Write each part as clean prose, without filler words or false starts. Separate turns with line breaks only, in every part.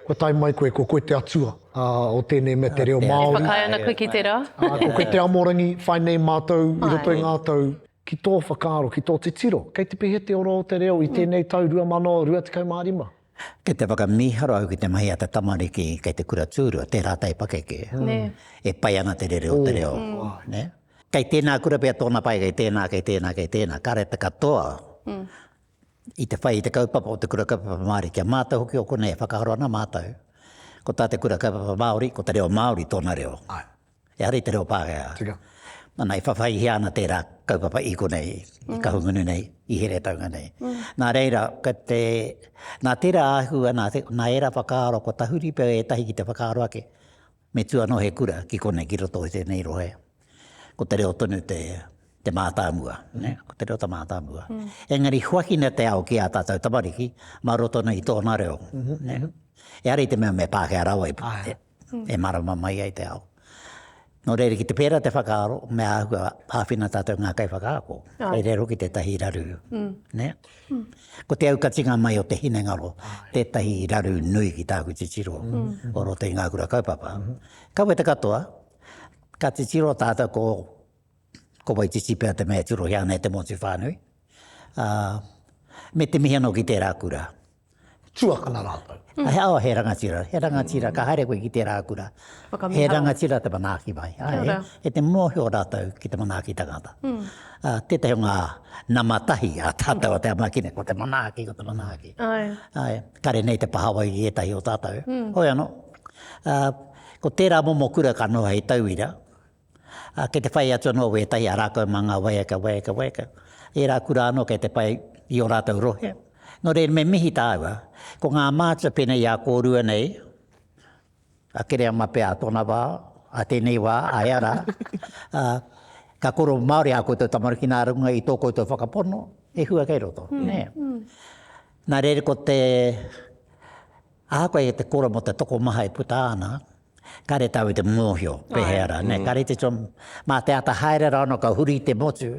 Kua tae mai koe, ko koe te atua o tēnei mea te reo Māori.
E whakaae ana koe ki tērā?
Ko koe te amorangi, whai nei mātou i roto i ngā tau. Ki tō whakaaro, ki tō titiro, kei te pēhea te ora o te reo i tēnei tau 2025?
Kei te whakamīharo au ki te mahi a te tamariki kei te kura tūrua, tērā taipakeke. E pai ana te rere o te reo. Kei tēnā kura pea tōna pai, kei tēnā, kei tēnā, kei tēnā. Kāre te katoa i te whai i te kaupapa o te Kura Kaupapa Māori. Kia mātau hoki o konei e whakaaro ana mātau, ko tā te Kura Kaupapa Māori, ko te reo Māori tōna reo.
Āe.
Ehara i te reo Pākehā.
Tika.
Nana, e whawhaihia ana tērā kaupapa i konei, i Kahungunu nei, i Heretaunga nei. Nā reira, ka te, nā tērā āhua, nā, nā ērā whakaaro, kua tahuri pea ētahi ki te whakaaro ake, Me tū anō he kura ki konei, ki roto i tēnei rohe. Ko te reo tonu te, te mātāmua, nē? Ko te reo te mātāmua. Engari huakina te ao ki ā tātou tamariki mā roto nei i tōna reo, nē? Ehara i te mea me Pākehā rawa e, e mārama mai ai te ao. Nō reira, ki te pērā te whakaaro, me āhua āwhina tātou ngā kaiwhakaako. Kei reira hoki tētahi raru, nē? Ko te aukatinga mai o te hinengaro tētahi raru nui ki tāku titiro o roto i ngā kura kaupapa. Kaua te katoa, ka titiro tātou ko, ko Waititi pea te mea e tirohia ana e te motu whānui, ā, me te mihi anō ki tērā kura.
Tuakana rātou.
He, oh, he rangatira, he rangatira, ka haere koe ki tērā kura. He rangatira te manaaki mai. Āe, e te mōhio rātou ki te manaaki tangata. Ā, tētahi o ngā nama tahi a tātou a Te Amakine, ko te manaaki, ko te manaaki. Āe, kare nei te pahawa i ētahi o tātou. Hoi anō, ā, ko tērā momo kura ka noho hei tauira, ā, kei te whai atu anō wētahi a rākau mā ngā waiaka, waiaka, waiaka. Ērā kura anō kei te whai i ō rātou rohe. Nō reira, me mihi tāua, ko ngā mātua pēnei i a kōrua nei, A Kereama pea a tōna wā, a tēnei wā, a ea rā, ā, ka koro Māori ā koutou tamariki nā runga i tō koutou whakapono, he hua kei roto, nē. Nā reira ko te, ahakoa e te koro mō te tokomaha e puta ana, kāre tāu i te mōhio pēhea rā, nē, kāre te tino, mā te āta haere rā anō ka huri te motu,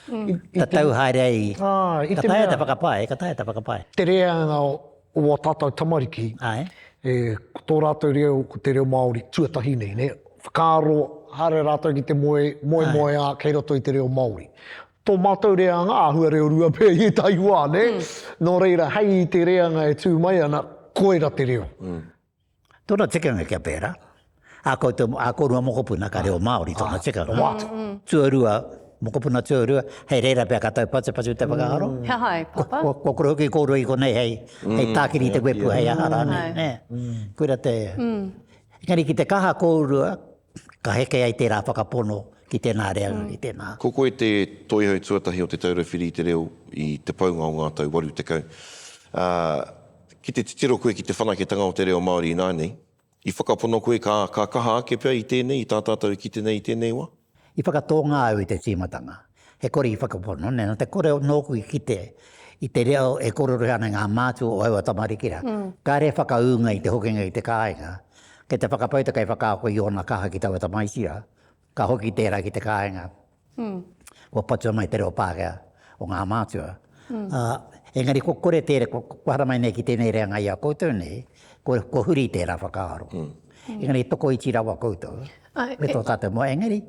Ka tau haere ai, ka taea te whakapae, ka taea te whakapae.
Te reanga o ā tātou tamariki, ko tō rātou reo, ko te reo Māori tuatahi nei, nē? Whakaaro haere rātou ki te moe, moemoeā kei roto i te reo Māori. Tō mātou reanga, āhua reo rua pea i ētahi wā, nē? Nō reira, hei i te reanga e tū mai ana, koira te reo.
Tōna tikanga kia pērā. Ā koutou, ā kōrua mokopuna ka reo Māori tōna tikanga. Tuarua, mokopuna tuarua, hei reira pea ka taupatupatu te whakaaro.
He aha e, Papa?
Kua kore hoki kōrua i konei hei, hei tākiri i te wepu, hei aha rānei, nē. Koira te... Engari ki te kaha kōrua, ka heke ai tērā whakapono ki tēnā reanga, ki tēnā.
Ko koe te toihau tuatahi o Te Taura Whiri i te Reo i te paunga o ngā tau 80. Ā, Ki te titiro koe ki te whanaketanga o te reo Māori ināianei, i whakapono koe ka, ka kaha ake pea i tēnei, i tā tātou e kite nei i tēnei wā?
I whakatōnga au i te tīmatanga, he kore i whakapono, nē, nō te kore nōku i kite i te reo e kōrerohia ana e ngā mātua o aua tamariki rā, kāre e whakaūnga i te hokinga ki te kāinga, kei te whakapau te kaiwhakaako i ōna kaha ki taua tamaiti rā, ka hoki tērā ki te kāinga. Kua patua mai te reo Pākehā o ngā mātua. Engari kua kore tērā, kua haramai nei ki tēnei reanga i a koutou nei, kua huri tērā whakaaro. Engari tokoiti rawa koutou me tō tātou moe. Engari,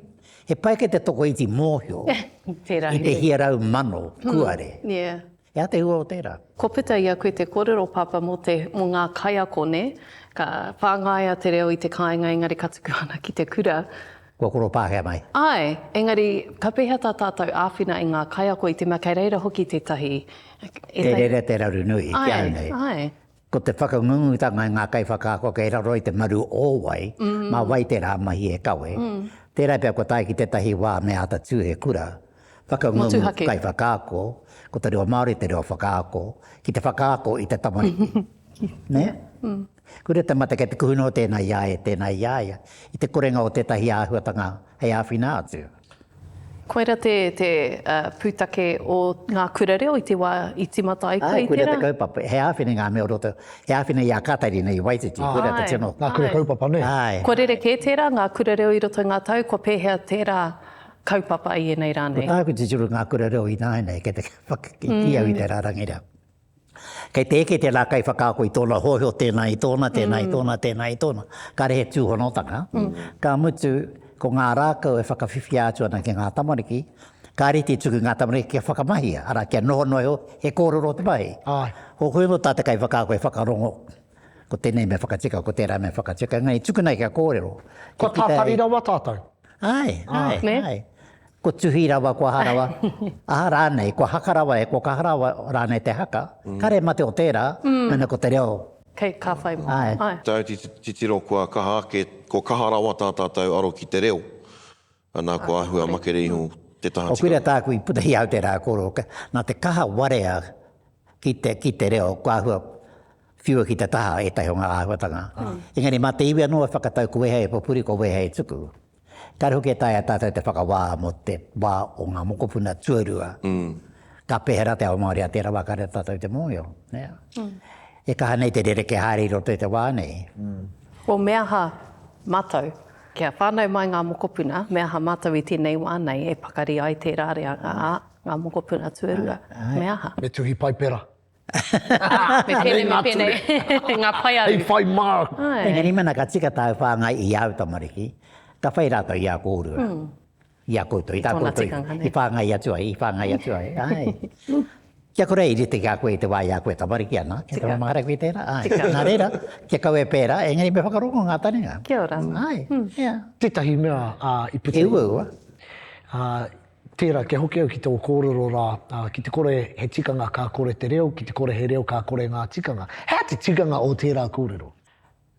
he pai kei te tokoiti mōhio i te 100,000 kuare. He aha te hua o tērā?
Kua puta i a koe te kōrero, Pāpā, mō te, mō ngā kaiako, nē? Ka whāngaia te reo i te kāinga engari ka tuku ana ki te kura.
Kua koro Pākehā mai.
Āe, engari ka pēhea tā tātou āwhina i ngā kaiako i te mea kei reira hoki tētahi,
ētahi. Kei reira te raru nui ki au nei.
Āe, āe.
Ko te whakangungutanga i ngā kaiwhakaako kei raro i te maru o wai, mā wai tērā mahi e kawe. Tērā pea kua tae ki tētahi wā me āta tū he kura whakangungu kaiwhakaako, ko te reo Māori te reo whakaako, ki te whakaako i te tamariki. Nē? Koira te mate kei te kuhu noa tēnā i a ia, tēnā i a ia, i te korenga o tētahi āhuatanga hei āwhina atu.
Koira te, te pūtake o ngā kura reo i te wā i tīmata ai koe i tērā?
Āe, koira te kaupapa. He āwhina i ngā mea o roto, he āwhina i a Kātarina i Waititi, koira te tino.
Ngā kura kaupapa, nē?
Āe.
Kua rerekē tērā, ngā kura reo i roto i ngā tau, kua pēhea tērā kaupapa i ēnei rā
nei? Ko tāku titiro ngā kura reo ināianei, kei te whakakī au i te rārangi reo. Kei te eke tērā kaiwhakaako i tōna hōiho, tēnā i tōna, tēnā i tōna, tēnā i tōna. Kāre he tūhonotanga. Ka mutu, ko ngā rākau e whakawhiwhia atu ana ki ngā tamariki, kāre i te tuku ngā tamariki kia whakamahia, arā, kia noho noa iho he kōrero te mahi. Ko koe anō tā te kaiwhakaako e whakarongo, ko tēnei me whakatika, ko tērā me whakatika, engari tukuna kia kōrero.
Kua tātari rawa tātou.
Āe, āe, āe. Kua tuhi rawa, kua aha rawa, aha rānei, kua haka rawa e, kua kaha rawa rānei te haka, kāre e mate o tērā, mēnā ko te reo.
Kei ka whai mai.
Āe.
Āe.
Tāu titiro kua kaha ake, kua kaha rawa tā tātou aro ki te reo, anā kua āhua makere iho te taha
tikanga. Koira tāku i puta i au tērā kōrero, nā te kaha warea ki te, ki te reo, kua āhua whiua ki te taha ētahi o ngā āhuatanga. Engari mā te iwi anō e whakatau ko wēhea e pupuri, ko wēhea e tuku. Kāre hoki e taea e tātou te whakawā mō te wā o ngā mokopuna tuarua. Ka pēhea rā te ao Māori a tērā wā kāre tātou te mōhio. E kaha nei te rerekē haere i roto i te wā nei.
Well, me aha mātou? Kia whānau mai ngā mokopuna, me aha mātou i tēnei wā nei e pakari ai tērā reanga ā ngā mokopuna tuarua? Me aha?
Me tuhi paipera.
Me pēnei, me pēnei. Ngā paearu.
Hei whai māku.
Engari mēnā ka tika tāu whāngai i āu tamariki, ka whai rātou i a kōrua, i a koutou, i tā koutou i whāngai atu ai, i whāngai atu ai. Āe. Kia kore i rite ki a koe i te wā i a koe tamariki ana, kia tino mahara koe i tērā. Āe. Nā reira, kia kaua e pērā, engari me whakarongo ngā taringa.
Kia ora.
Āe. Ia.
Tētahi mea i puta.
He uaua.
Tērā, kia hoki au ki tō kōrero rā, ki te kore he tikanga ka kore te reo, ki te kore he reo ka kore ngā tikanga. He aha te tikanga o tērā kōrero?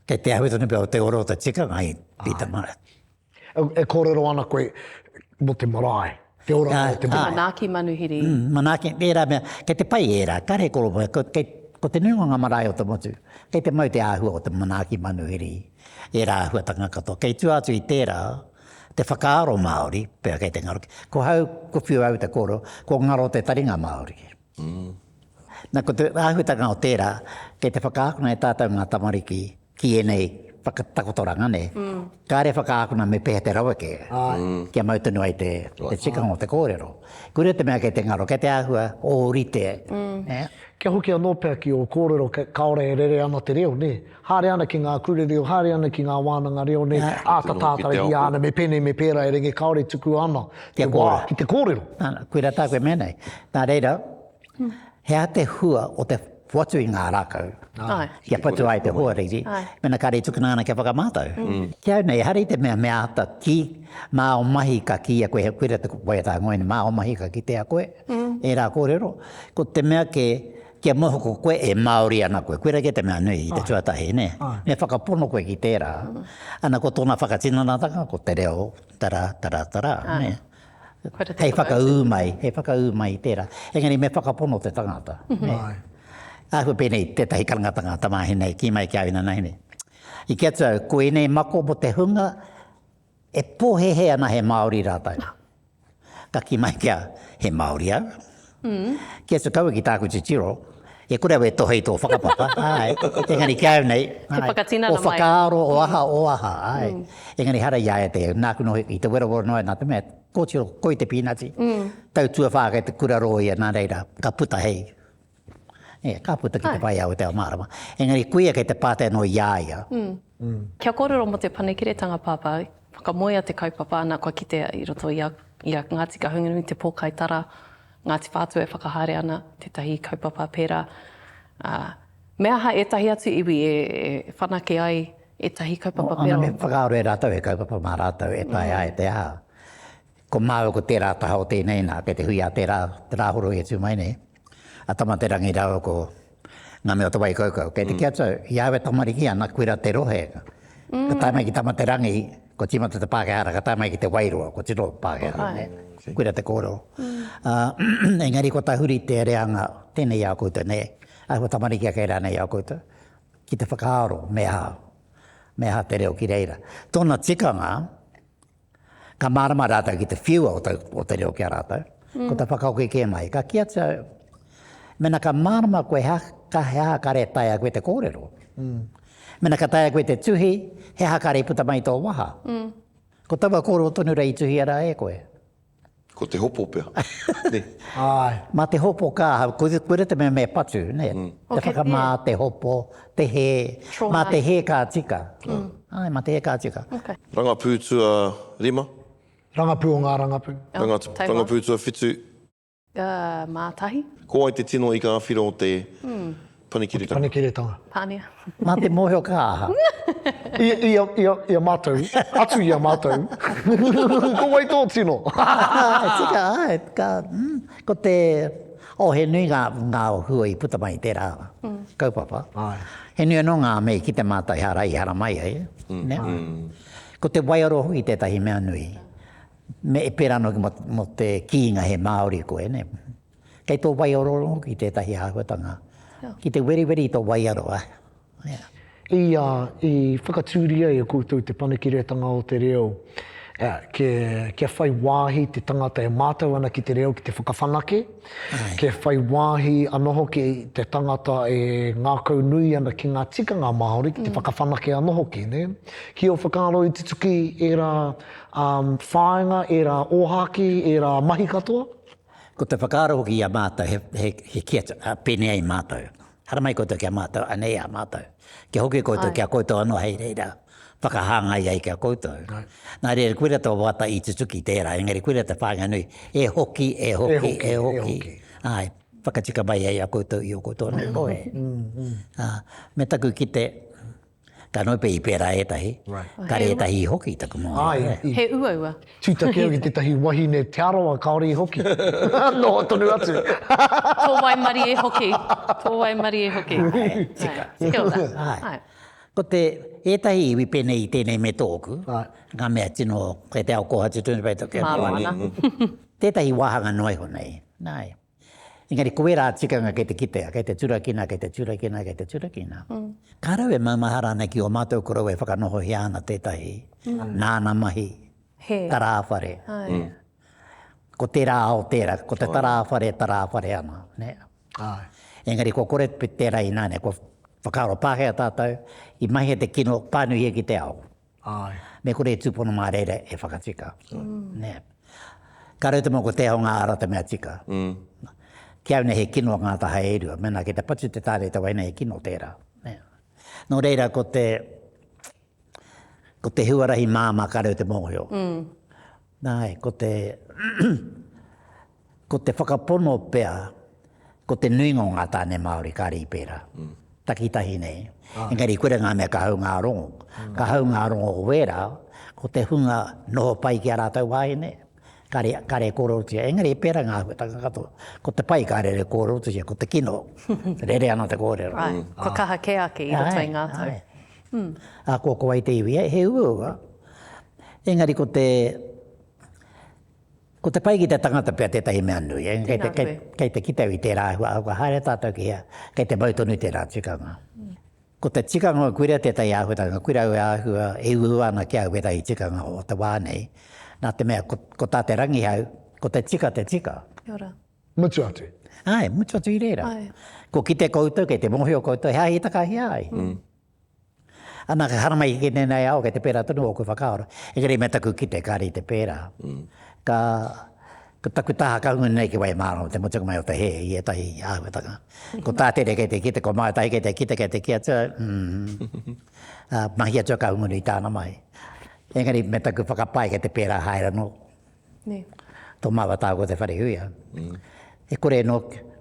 Kei te āhua tonu pea o te ora o te tikanga i te marae.
E kōrero ana koe mō te marae, te oranga o te marae.
Manaaki manuhiri.
Manaaki, ērā mea, kei te pai ērā, kāre he kōrero, ko te nuinga o ngā marae o te motu, kei te mau te āhua o te manaaki manuhiri, ērā āhuatanga katoa. Kei tua atu i tērā, Te whakaaro Māori, pea kei te ngaro. Ko hau, ko whiu au te koro, ko ngaro te taringa Māori. Na, ko te āhuatanga o tērā, kei te whakaakona e tātou ngā tamariki ki ēnei whakatakotoranga, nē. Kāre whakaakona me pēhea te raweke, kia mau tonu ai te tikanga o te kōrero. Koira te mea kei te ngaro, kei te āhua ōrite, nē.
Kia hoki anō pea ki ō kōrero, kāore e rere ana te reo, nē. Haere ana ki ngā kura reo, haere ana ki ngā wānanga reo nei, āta tātarihia ana me pēnei me pērā e renge kāore e tukua ana te wā ki te kōrero.
Nā, koirā tāku e mea nei. Nā reira, he aha te hua o te whatu i ngā rākau kia patu ai te hoariri, mēnā kāre i tukuna ana kia whakamātau. Ki au nei, ehara i te mea me āta kī, mā ō mahi ka kīia koe, koirā te waiata a Ngoene, mā ō mahi ka kitea koe, ērā kōrero. Ko te mea kē, Kia moho ko koe e Māori ana koe. Koira kē te mea nui i te tuatahi, nē? Me whakapono koe ki tērā. Ana, ko tōna whakatinanatanga, ko te reo, tara, tara, tara, nē? Hei whakaū mai, hei whakaū mai i tērā. Engari me whakapono te tangata, nē? Āhua pēnei tētahi karangatanga tamāhine i kī mai ki a au inanahi nei. I kī atu au, ko ēnei mako mō te hunga e pōhēhē ana he Māori rātou. Ka kī mai kia, he Māori au. Ki atu kaua ki tāku titiro, e kore au e tohe i tō whakapapa, āe, engari ki a au nei, āe, o whakaaro, o aha, o aha, āe. Engari hara i a ia te, nāku noa i te werowero noa nā te mea, kōtiro, koi te pīnati, tau tuawhā kei te kura rōia, nā reira, ka puta hei, e, ka puta ki te whai ao i te ao mārama. Engari koia kei te pātai anō i a ia.
Kia kōrero mō te panekiretanga Pāpā, whakamoea te kaupapa ana kua kitea i roto i a, i a Ngāti Kahungunu, Te Pōkai Tara, Ngāti Whātua e whakahaere ana tētahi kaupapa pērā. Ā, me aha ētahi atu iwi e, e whanake ai ētahi kaupapa pērā?
Ana me whakaaro e rātou he kaupapa mā rātou e taea ai te aha. Ko māua ko tērā taha o tēnei nā, kei te hui a tērā, te Rāhoroi e tū mai nei, a Tamaterangi rāua ko ngā mea o te Waikaukau. Kei te kī atu au, i a au e tamariki ana, koirā te rohe. Ka tae mai ki Tamaterangi, kua tīmata te Pākehā rā, ka tae mai ki Te Wairoa, kua tino Pākehā, nē. Koirā te kōrero. Engari kua tahuri te reanga, tēnei i a koutou, nē, āhua tamariki ake rānei i a koutou, ki te whakaaro me aha, me aha te reo ki reira. Tōna tikanga, Ka mārama rātou ki te whiua o te, o te reo ki a rātou. Mm. Ko te whakahoki kē mai. Ka kī atu au, mena ka mārama koe, he ka, he aha kare taea koe te kōrero. Mm. Mena ka taea koe te tuhi, he aha kare i puta mai i tō waha. Mm. Ko taua kōrero tonu rei i tuhia rā e koe.
Ko te hopo pea. Nē.
Āe.
Mā te hopo ka ahau, koira te mea me patu, nē. Te whakamā, te hopo, te hē. Mā te hē ka tika. Āe, mā te hē ka tika.
Rangapū tuarima.
Rangapū o ngā rangapū.
Rangapū tuawhitu.
Mātahi.
Ko wai te tino ika āwhira o te panekiretanga?
Panekiretanga.
Pānia.
Mā te mōhio ka aha.
I, i, i, i a mātou, atu i a mātou, ko wai tō tino?
Tika, āe, ka, mm, ko te, oh, he nui ngā, ngā hua i puta mai i tērā kaupapa.
Āe.
He nui anō ngā mea i kite mātou i hara, i haramai ai, nē? Ko te waiaro hoki tētahi mea nui. Me e pērā anō hoki mō te kīnga he Māori koe, nē. Kei tō waiaro anō hoki tētahi āhuatanga. Ki te weriweri i tō waiaro, ā. Yeah.
I, i whakatūria e koutou te panekiretanga o te reo, kia, kia whai wāhi te tangata e mātau ana ki te reo ki te whakawhanake, kia whai wāhi anō hoki te tangata e ngākaunui ana ki ngā tikanga Māori ki te whakawhanake anō hoki, nē. Ki ō whakaaro i tutuki ērā whāinga, ērā ōhākī, ērā mahi katoa.
Ko te whakaaro hoki i a mātou, he, he, he kī atu, ā, pēnei ai mātou. Haramai koutou ki a mātou, anei a mātou. Kia hoki koutou ki a koutou anō hei reira whakahāngai ai ki a koutou. Nā reira, koira te wawata i tutuki tērā, engari koira te whāinga nui, e hoki, e hoki, e hoki. Āe, whakatika mai ai a koutou i ō koutou anō rohe. Ā, me taku kite, Ka noa pea i pērā ētahi, kare ētahi i hoki taku mōhio.
Āe, i.
He uaua.
Tūtaki au ki tētahi wahine Te Arawa kāore i hoki. Noho tonu atu.
Tō waimarie hoki. Tō waimarie hoki.
Āe, tika.
Kia ora.
Āe. Āe. Ko te, ētahi iwi pēnei i tēnei me tōku, ngā mea tino, kei te ao kōhatu tonu pea tōku.
Mārō ana.
Tētahi wāhanga noa iho nei. Nāi. Engari ko ērā tikanga kei te kitea, kei te turakina, kei te turakina, kei te turakina. Ka rau e maumahara ana ki ō mātou koroua e whakanohohia ana tētahi nāna mahi tarāwhare. Ko tērā ao tērā, ko te tarāwhare e tarāwhare ana. Engari kua kore tērā ināianei, kua whakaaro Pākehā tātou, i mahia te kino, pānuihia ki te ao.
Āe.
Me kore e tūpono mā reira e whakatika. Nē. Ka rau te moko te ao ngā ara te mea tika. Ki au nei he kino ngā taha e rua. Mēnā ki te patu te tāne i te wahine he kino tērā. Nē. Nō reira ko te, ko te huarahi māmā ka rau te mōhio. Nāe, ko te, ko te whakapono pea, ko te nuinga o ngā tāne Māori kāre i pērā. Takitahi nei. Engari koira ngā mea ka hau ngā rongo. Ka hau ngā rongo o wērā, ko te hunga noho pai ki a rātou wāhine, kāre, kāre e kōrerotia. Engari e pērā ngā āhuatanga katoa. Ko te pai kāre e kōrerotia, ko te kino, rere ana te kōrero.
Āe, kua kaha kē ake i roto i ngā tau.
Āe, āe. Ahakoa ko wai te iwi, he uaua. Engari ko te, ko te pai ki te tangata pea tētahi mea nui. Kei te, kei, kei te kite au i tērā āhua, ahakoa haere tātou ki hea, kei te mau tonu tērā tikanga. Ko te tikanga o koira tētahi āhuatanga, koira au e āhua, e uaua ana ki a au ētahi tikanga o te wā nei, nā te mea ko, ko tā te rangihau, ko te tika te tika.
Kia ora.
Mutu atu.
Āe, mutu atu i reira.
Āe.
Ko kite koutou, kei te mōhio koutou, he aha i takahia ai. Ana, ka haramai ki tēnei ao, kei te pērā tonu ōku whakaaro. Engari me taku kite, kāre i te pērā. Ka, ko taku taha kahungunu nei ki Waimārama, te mutunga mai o te hē i ētahi āhuatanga. Ko tā Tere kei te kite, ko Mātahi kei te kite, kei te kī atu, mm, ā, mahi atu a Kahungunu i tāna mahi. Engari me taku whakapae kei te pērā haere anō.
Nē.
Tō māua tāua ko Te Wharehuia. E kore nō,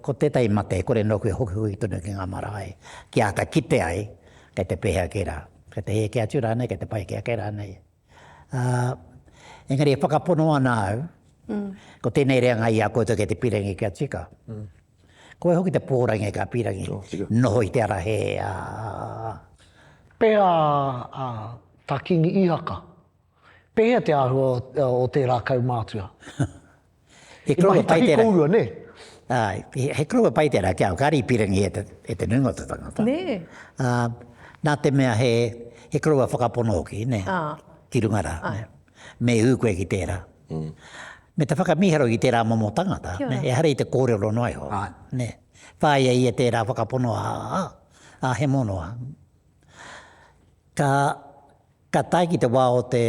ko tētahi mate, e kore nōku e hokihoki tonu ki ngā marae, kia āta kite ai, kei te pēhea kē rā. Kei te hē kē atu rānei, kei te pai kē ake rānei. Ā, engari e whakapono ana au, ko tēnei reanga i a koutou kei te pīrangi kia tika. Ko wai hoki te pōrangi ka pīrangi noho i te ara hē, ā, ā, ā.
Pēhea ā, tā Kīngi Ihaka Pēhea te āhua o tērā kaumātua?
He koroua pai tērā.
I mahi tahi kōrua, nē?
Āe, he koroua pai tērā ki a au, kāre i pīrangi e te, e te nuinga o te tangata.
Nē.
Ā, nā te mea he, he koroua whakapono hoki, nē?
Ā.
Ki runga rā, nē? Me ū koe ki tērā. Me te whakamīharo ki tērā momo tangata, nē? Ehara i te kōrero noa iho, nē? Whāia ia tērā whakapono, ā, ā, ā, he monoa. Ka, Ka tae ki te wā o te,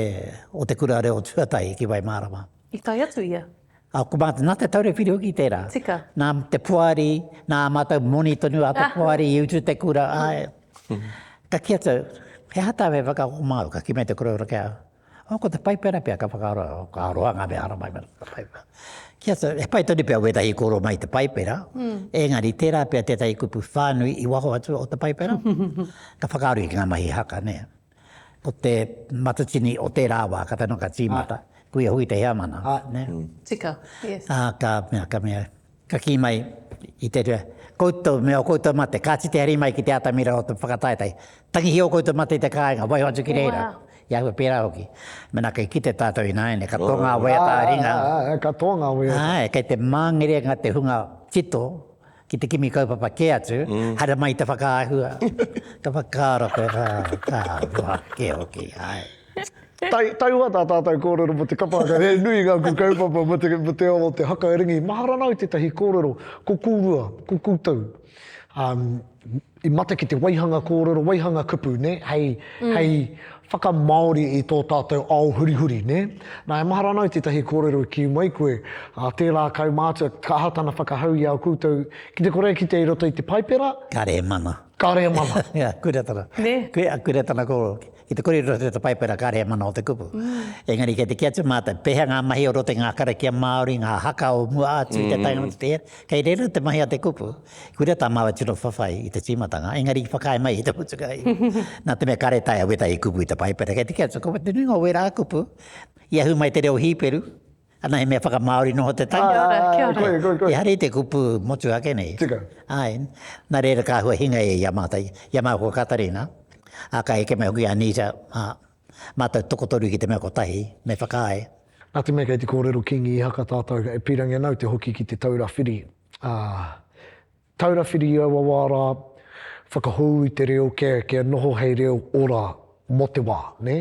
o te kura reo tuatahi ki Waimārama.
I tae atu ia?
Ā, ko mātou, nā Te Taura Whiri hoki tērā.
Tika.
Nā te poari, nā ā mātou moni tonu a te poari i utu te kura, āe. Ka kī atu, he aha tāu hei whakaako māu? Ka kī mai te koroua ki a au, oh, ko te Paipera pea, ka whakaaro au, ka aroha ngā mea haramai mai te Paipera. Kī atu, he pai tonu pea wētahi kōrero mai i te Paipera, engari tērā pea tētahi kupu whānui i waho atu o te Paipera. Ka whakaaro ki ngā mahi haka, nē. Ko te matatini o tērā wā, ka tano ka tīmata, ko ia hoki te heamana, nē?
Tika, yes.
Ā, ka mea, ka mea, ka kī mai i te rua, koutou, me ō koutou mate, kāti te hari mai ki te atamira o te whakataetae, tangihia ō koutou mate i te kāinga, waiho atu ki reira.
Wow.
I āhua pērā hoki. Mēnā kei kite tātou ināianei, katoa ngā waiata ā-ringa.
Āe, āe, āe, katoa ngā waiata.
Āe, kei te māngere ngā te hunga tito Ki te kimi kaupapa kē atu, haere mai te whakaahua, ka whakaaro koe, ah, ka roa kē hoki, āe.
Tai, taua tā tātou kōrero mō te kapa haka, he nui ngā ku kaupapa mō te, mō te ao o te haka ringi. Mahara ana au tētahi kōrero, ko kōrua, ko koutou, um, i mate ki te waihanga kōrero, waihanga kupu, nē, hei, hei whakamāori i tō tātou ao hurihuri, nē. Nā, e mahara ana au tētahi kōrero i kī mai koe, ā, tērā kaumātua, ka aha tana whakahau i a koutou, ki te kore e kite i roto i te Paipera?
Kāre e mana.
Kāre e mana.
Ia, koira tana.
Nē.
Koira, koira tana kōrero. Ki te kore i roto i te Paipera, kāre e mana o te kupu. Engari kei te kī atu mātou, pēhea ngā mahi o roto i ngā karakia Māori, ngā haka o mua atu i te taenga atu te hera, kei reira te mahi a te kupu. Koira tā māua tino whawhai i te tīmatanga, engari i whakaae mai i te mutunga iho. Nā te mea kāre taea wētahi kupu i te Paipera, kei te kī atu, ko te nuinga o wērā kupu, i ahu mai te reo Hīperu, ana he mea whakamāori noa te tangi.
Kia ora, kia ora.
Koe, koe, koe.
Ehara i te kupu motuhake nei.
Tika.
Āe, nā reira ka āhua hinga ia i a mātou, i a māua ko Katarina, ā, ka eke mai hoki a Anita, ā, mātou tokotoru ki te mea kotahi, me whakaae.
Nā te mea kei te kōrero Kīngi Ihaka tātou, e pīrangi ana au te hoki ki te taura whiri. Ā, taura whiri i aua wā rā, whakahou i te reo kia, kia noho hei reo ora mō te wā, nē?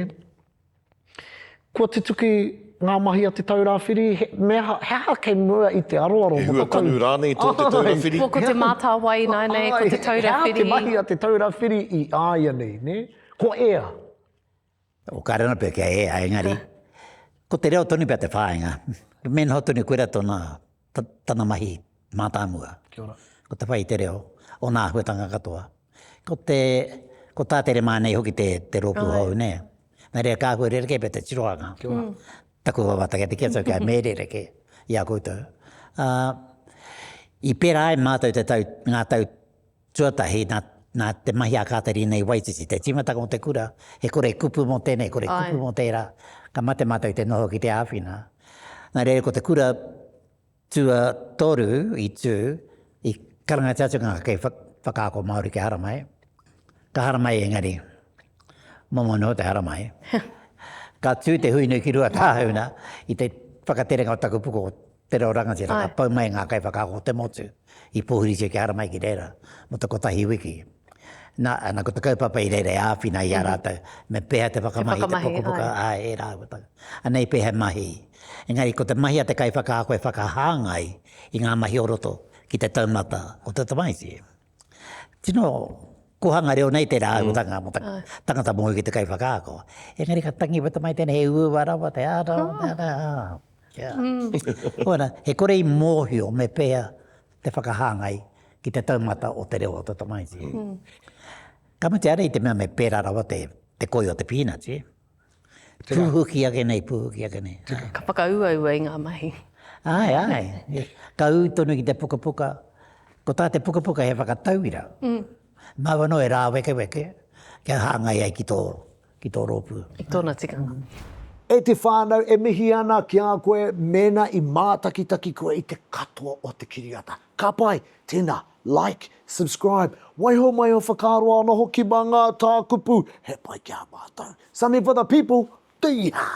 Kua tutuki ngā mahi a Te Taura Whiri, he, me aha, he aha kei mua i te aroaro
He hua tonu rānei tō Te Taura Whiri?
Ko Te Mātāwai ināianei, ko Te Taura Whiri.
He aha te mahi a Te Taura Whiri i āianei, nē? Kua ea.
O kāre anō pea kia ea, engari, ko te reo tonu pea te whāinga. Me noho tonu koira tōna, tana mahi mātāmua.
Kia ora.
Ko te whai i te reo, ōna āhuatanga katoa. Ko te, ko tā te remā nei hoki te, te rōpū hou, nē. Nā reira, ka āhua rerekē pea te tirohanga.
Kia ora.
Taku wawata kia tiki atu kia me rerekē i a koutou. Ā, i pērā ai mātou te tau, ngā tau Tuatahi, nā, nā te mahi a Kāterina i Waititi, te tīmatanga o te kura, he kore kupu mō tēnei, kore kupu mō tērā, ka mate mātou te noho ki te āwhina. Nā reira, ko te kura tuatoru i tū, i karangatia atu ngā kaiwhakaako Māori kia haramai. Ka haramai engari, momo noa te haramai. Ka tū te hui nui ki Ruatāhuna i te whakaterenga o taku puku Te reo rangatira, ka pau mai ngā kaiwhakaako o te motu i pōhiritia kia haramai ki reira mō te kotahi wiki. Nā, ana ko te kaupapa i reira e āwhina i a rātou, me pēhea te whakamahi i te pukapuka, āe, ērā āhuatanga. Anei pēhea mahi. Engari ko te mahi a te kaiwhakaako e whakahāngai i ngā mahi o roto ki te taumata o te tamaiti. Tino kohanga reo nei tērā āhuatanga mō te tangata mōhio ki te kaiwhakaako. Engari ka tangi wata mai tēnei he uaua rawa te ara, te ara, ā. Kia. Ora, he kore i mōhio me pēhea te whakahāngai ki te taumata o te reo o te tamaiti. Ka mutu ara i te mea me pērā rawa te, te koi o te pīnati. Pūhuki ake nei, pūhuki ake nei.
Ka whakauaua i ngā mahi.
Āe, āe. Ka ū tonu ki te pukapuka. Ko tā te pukapuka he whakatauira. Māu anō e rāwekeweke kia hāngai ai ki tō, ki tō rōpū.
I tōna tikanga.
E te whānau e mihi ana ki a koe mēnā i mātakitaki koe i te katoa o te kiriata. Ka pai, tēnā, like, subscribe, waiho mai ō whakaaro anō hoki mā ngā tākupu, he pai ki a mātou. Something for the people, Tīhā!